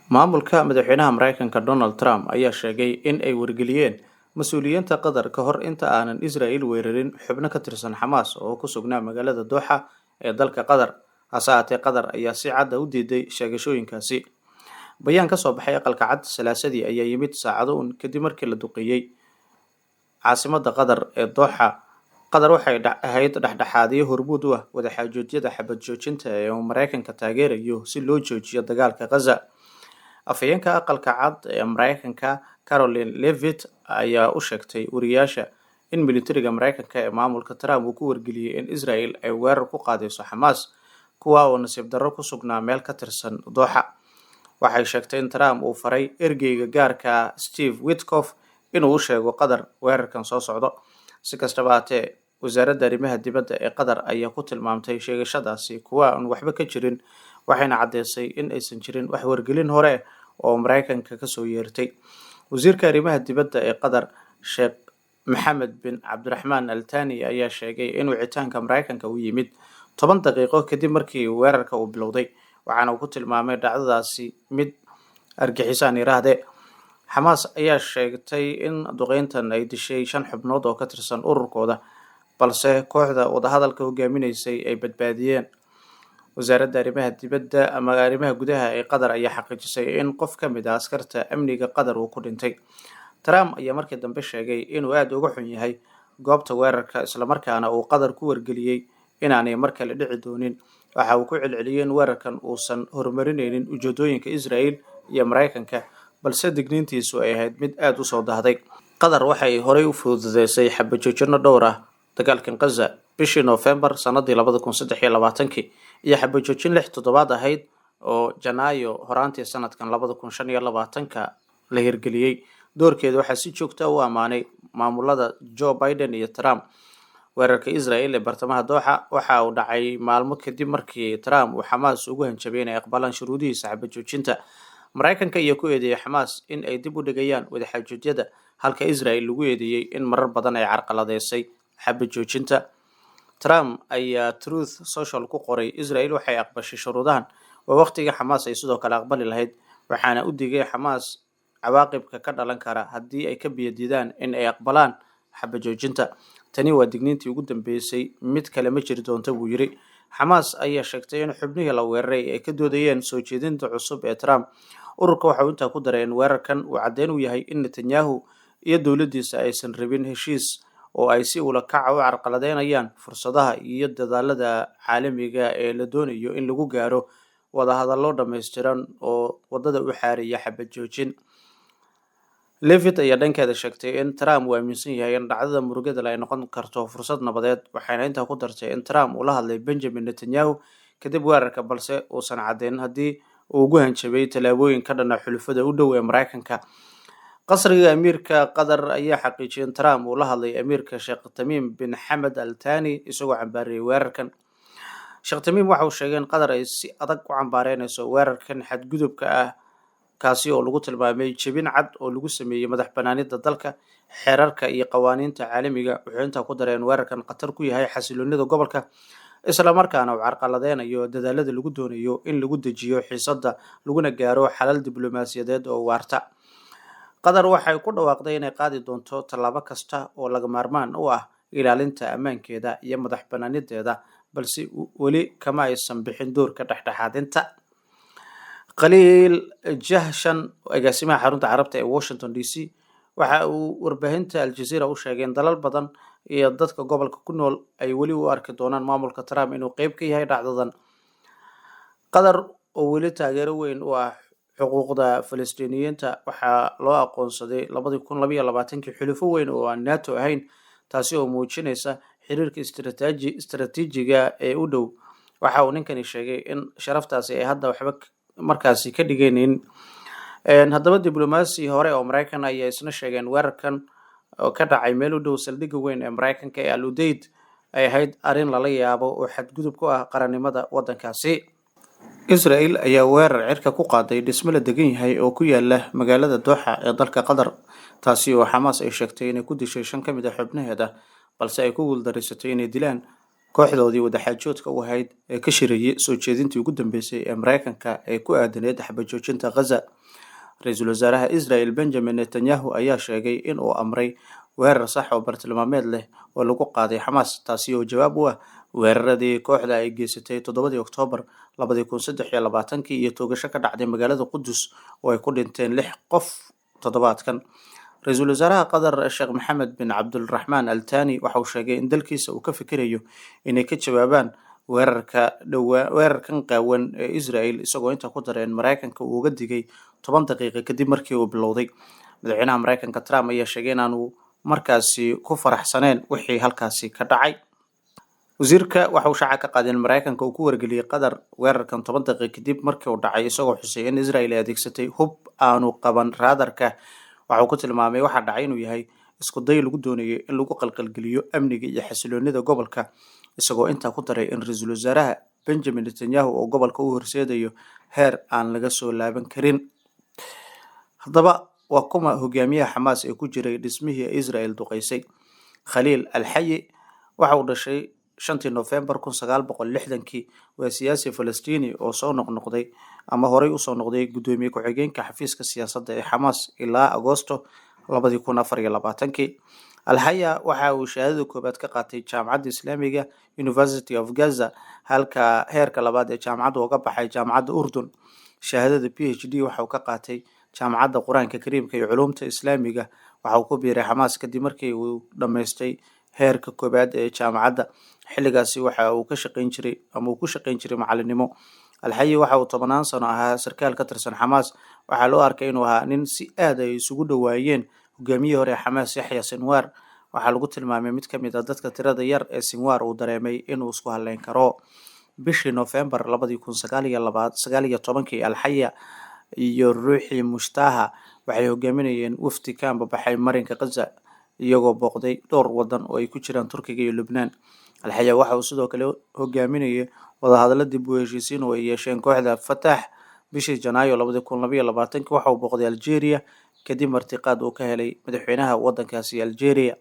Maamulka madaxweynaha Mareykanka Donald Trump ayaa sheegay in ay wargeliyeen mas'uuliyiinta Qatar ka hor inta aanan Israel weerarin xubno ka tirsan Xamaas oo ku sugnaa magaalada Dooxa ee dalka Qatar. Hase ahaatee, Qatar ayaa si cad u diiday sheegashooyinkaasi. Bayaan ka soo baxay Aqalka Cad Salaasadii ayaa yimid saacado uun kadib markii la duqeeyay caasimadda Qatar ee Dooxa. Qatar waxay ahayd dhexdhexaadiye hormuud u ah wadaxaajoodyada xabad joojinta ee uu Mareykanka taageerayo si loo joojiyo dagaalka Gaza. Afhayeenka Aqalka Cad ee Mareykanka Caroline Levitt ayaa u sheegtay wariyaasha in militariga Mareykanka ee maamulka Trump uu ku wargeliyay in Israel ay weerar ku qaadayso Xamaas, kuwaa oo nasiib darro ku sugnaa meel ka tirsan Dooxa. Waxay sheegtay in Trump uu faray ergeyga gaarka ah Steve Witkoff inuu u sheego Qatar weerarkan soo socdo. Si kastaba ha ahaatee, wasaaradda arrimaha dibadda ee Qatar ayaa ku tilmaamtay sheegashadaasi kuwa aan waxba ka jirin, waxayna caddeysay in aysan jirin wax wargelin hore oo Mareykanka kasoo yeertay. Wasiirka arrimaha dibadda ee Qatar, Sheekh Maxamed bin Cabdiraxmaan Al Thani, ayaa sheegay in wicitaanka Mareykanka uu yimid 10 daqiiqo kadib markii weerarka uu bilowday, waxaana uu ku tilmaamay dhacdadaasi mid argixisaan yiraahdee. Xamaas ayaa sheegtay in duqeyntan ay dishay 5 xubnood oo ka tirsan ururkooda, balse kooxda wadahadalka hogaaminaysay ay badbaadiyeen. Wasaaradda arrimaha dibadda ama arrimaha gudaha ee Qatar ayaa xaqiijisay in qof ka mid ah askarta amniga Qatar uu ku dhintay. Trump ayaa markii dambe sheegay inuu aad uga xun yahay goobta weerarka, islamarkaana uu Qatar ku wargeliyey inaanay mar kale dhici doonin. Waxa uu ku celceliyey in weerarkan uusan horumarinaynin ujeedooyinka Israel iyo Mareykanka, balse digniintiisu ay ahayd mid aad u soo dahday. Qatar waxay horey u fududeysay xabad joojino dhowr ah dagaalkan Gaza bishii Noofembar sanadii 2023 iyo xabad joojin 6 toddobaad ahayd oo Janaayo horaantii sanadkan 2025 la hirgeliyey. Doorkeeda waxaa si joogta u ammaanay maamulada Joe Biden iyo Trump. Weerarka Israel ee bartamaha Dooxa waxa uu dhacay maalmo kadib markii Trump uu Xamaas ugu hanjabay inay aqbalaan shuruudihiisa xabad joojinta. Mareykanka ayaa ku eedeeyay Xamaas in ay dib u dhigayaan wadaxaajoodyada, halka Israel lagu eedeeyay in marar badan ay carqaladeysay xabad joojinta. Trump ayaa Truth Social ku qoray: Israel waxay aqbashay shuruudahan, waa waqtigii Xamaas ay sidoo kale aqbali lahayd, waxaana u digay Xamaas cawaaqibka ka dhalan kara haddii ay ka biyadiidaan in ay aqbalaan xabad joojinta. Tani waa digniintii ugu dambeysay, mid kale ma jiri doonto, buu yiri. Xamaas ayaa sheegtay in xubnihii la weeraray ay ka doodayeen soo jeedinta cusub ee Trump. Ururka waxa uu intaa ku daray in weerarkan uu caddeyn u yahay in Netanyahu iyo dowladdiisa aysan rabin heshiis oo ay si ula kaca u carqaladeynayaan fursadaha iyo dadaalada caalamiga ee la doonayo in lagu gaaro wadahadallo dhammaystiran oo wadada u xaaraya xabad joojin. Levitt ayaa dhankeeda sheegtay in Trump uu aaminsan yahay in dhacdada murugada leh ay noqon karto fursad nabadeed, waxayna intaa ku dartay in Trump uu la hadlay Benjamin Netanyahu kadib weerarka, balse uusan caddeyn haddii uu ugu hanjabay tallaabooyin ka dhana xulufada u dhow ee Mareykanka. Qasriga amiirka Qatar ayaa xaqiijiyay in Trump uu la hadlay amiirka Sheekh Tamiim bin Xamed Al Thani, isagoo cambaariyay weerarkan. Sheekh Tamiim waxa uu sheegay in Qatar ay si adag u cambaareynayso weerarkan xadgudubka ah, kaasi oo lagu tilmaamay jebin cad oo lagu sameeyey madax banaanida dalka, xeerarka iyo qawaaniinta caalamiga. Wuxuu intaa ku daray in weerarkan khatar ku yahay xasiloonida gobolka, islamarkaana uu carqaladeynayo dadaalada lagu doonayo in lagu dejiyo xiisadda laguna gaaro xalal diblomaasiyadeed oo waarta. Qatar waxay ku dhawaaqday inay qaadi doonto tallaabo kasta oo laga maarmaan u ah ilaalinta ammaankeeda iyo madax banaanideeda, balse weli kama aysan bixin doorka dhexdhexaadinta. Khaliil Jahshan, agaasimaha xarunta Carabta ee Washington DC, waxa uu warbaahinta Al Jazeera u sheegay in dalal badan iyo dadka gobolka ku nool ay weli u arki doonaan maamulka Trump inuu qeyb ka yahay dhacdadan. Qatar oo weli taageero weyn u ah xuquuqda Falastiiniyiinta waxaa loo aqoonsaday 2022 xulufo weyn oo aan NATO ahayn, taasi oo muujinaysa xiriirka istaraatiijiga ee u dhow. Waxa uu ninkani sheegay in sharaftaasi ay hadda waxba markaasi ka dhigaynin. Haddaba, diblomaasi hore oo Mareykan ayaa isna sheegeen weerarkan oo ka dhacay meel u dhow saldhigga weyn ee Mareykanka ee Al Udeid ay ahayd arrin lala yaabo oo xadgudub ku ah qarannimada waddankaasi. Israel ayaa weerar cirka ku qaaday dhismo la degan yahay oo ku yaala magaalada Dooxa ee dalka Qatar, taasi oo Xamaas ay sheegtay inay ku dishay 5 ka mid ah xubnaheeda, balse ay ku guuldareysatay inay dilaan Kooxdoodii wadaxaajoodka u ahayd ee ka shirayay soo jeedintii ugu dambeysay ee Mareykanka ee ku aadaneyd xabajoojinta Gaza. Ra-iisul wasaaraha Israel Benjamin Netanyahu ayaa sheegay in uu amray weerar sax oo bartilmaameed leh oo lagu qaaday Xamaas, taasi oo jawaab u ah weeraradii kooxda ay geysatay 7dii Oktoobar 2023 iyo toogasho ka dhacday magaalada Qudus oo ay ku dhinteen 6 qof toddobaadkan. Ra-iisul wasaaraha Qatar Sheekh Maxamed bin Cabdulraxmaan Al Thani waxa uu sheegay in dalkiisa uu ka fikirayo inay ka jawaabaan weerarkan qaawan ee Israel, isagoo intaa ku daray in Mareykanka uu uga digay 10 daqiiqo kadib markii uu bilowday. Madaxweynaha Mareykanka Trump ayaa sheegay in aanu markaasi ku faraxsaneen wixii halkaasi ka dhacay. Wasiirka waxa uu shaaca ka qaaday in Mareykanka uu ku wargeliyay Qatar weerarkan 10 daqiiqo kadib markii uu dhacay, isagoo xusay in Israel ay adeegsatay hub aanu qaban raadarka. Waxa uu ku tilmaamay waxa dhacay inuu yahay isku day lagu doonayo in lagu qalqalgeliyo amniga iyo xasiloonida gobolka, isagoo intaa ku daray in ra-iisul wasaaraha Benjamin Netanyahu oo gobolka u horseedayo heer aan laga soo laaban karin. Haddaba waa kuma hogaamiyaha Xamaas ee ku jiray dhismihii Israel duqeysay? Khaliil Alxayi waxa uu dhashay 5tii Noofembar 1960kii, waa siyaasi Falastiini oo soo noqnoqday ama horey usoo noqday guddoomiye ku-xigeenka xafiiska siyaasadda ee Xamaas ilaa Agoosto 2024kii. Alxaya waxa uu shahaadada koowaad ka qaatay Jaamacadda Islaamiga University of Gaza, halka heerka labaad ee jaamacadda uga baxay Jaamacadda Urdun. Shahaadada PhD waxa uu ka qaatay Jaamacadda Qur-aanka Kariimka iyo Culuumta Islaamiga. Waxa uu ku biiray Xamaas kadib markii uu dhammaystay heerka koowaad ee jaamacadda. Xilligaasi waxa uu ka shaqayn jiray ama uu ku shaqayn jiray macalinimo. Alxayi waxa uu 10 sano ahaa sarkaal ka tirsan Xamaas. Waxaa loo arkay inuu ahaa nin si aad ay isugu dhowaayeen hogaamiyihii hore ee Xamaas Yaxya Sinwar. Waxaa lagu tilmaamay mid ka mid ah dadka tirada yar ee Sinwar uu dareemay inuu isku halleyn karo. Bishii Noofembar 2019kii, Alxaya iyo Ruuxi Mushtaha waxay hogaaminayeen wafdi ka ambabaxay marinka Gaza, iyagoo booqday dhowr wadan oo ay ku jiraan Turkiga iyo Lubnaan. Alxaya waxa uu sidoo kale hogaaminayay wadahadallo dib u heshiisiin oo ay yeesheen kooxda Fatax. Bishii Janaayo 2022 waxa uu booqday Algeria kadib martiqaad uu ka helay madaxweynaha wadankaasi Algeria.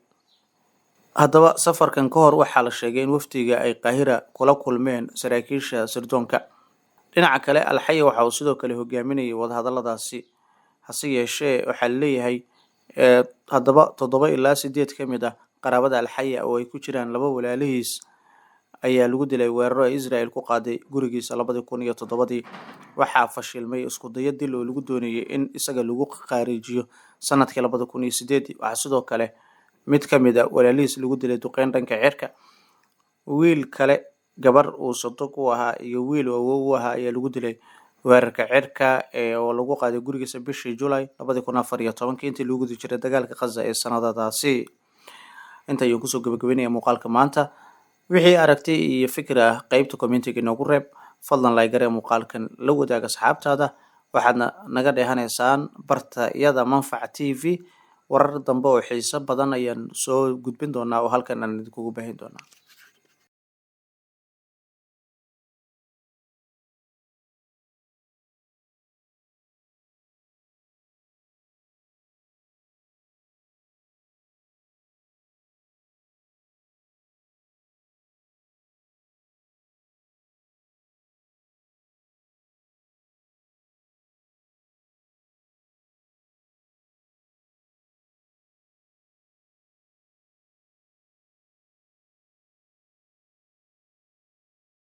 Haddaba safarkan ka hor waxaa la sheegay in wafdiga ay Qaahira kula kulmeen saraakiisha sirdoonka. Dhinaca kale, Alxaya waxa uu sidoo kale hogaaminayay wadahadalladaasi. Hase yeeshee waxaa la leeyahay haddaba 7 ilaa 8 ka mid ah qaraabada Alxaya oo ay ku jiraan 2 walaalihiis ayaa lagu dilay weeraro ay Israel ku qaaday gurigiisa 2007dii. Waxaa fashilmay isku dayo dil oo lagu doonayay in isaga lagu qaarijiyo sanadkii 2008. Waxaa sidoo kale mid ka mid ah walaalihiis lagu dilay duqeyn dhanka cirka. Wiil kale, gabar uu sodog u ahaa iyo wiil awow u ahaa ayaa lagu dilay weerarka cirka ee oo lagu qaaday gurigiisa bishii Julay 2014 intii lagu guda jiray dagaalka Gaza ee sanadadaasi. Inta ayaan kusoo gabagabeynaya muuqaalka maanta. Wixii aragti iyo fikir ah qaybta commentiga inoogu reeb. Fadlan like-garee muuqaalkan, la wadaag asxaabtaada. Waxaadna naga dheehanaysaan barta iyada Manfac TV. Warar dambe oo xiiso badan ayaan soo gudbin doonaa oo halkan aan idinkugu baahin doonaa.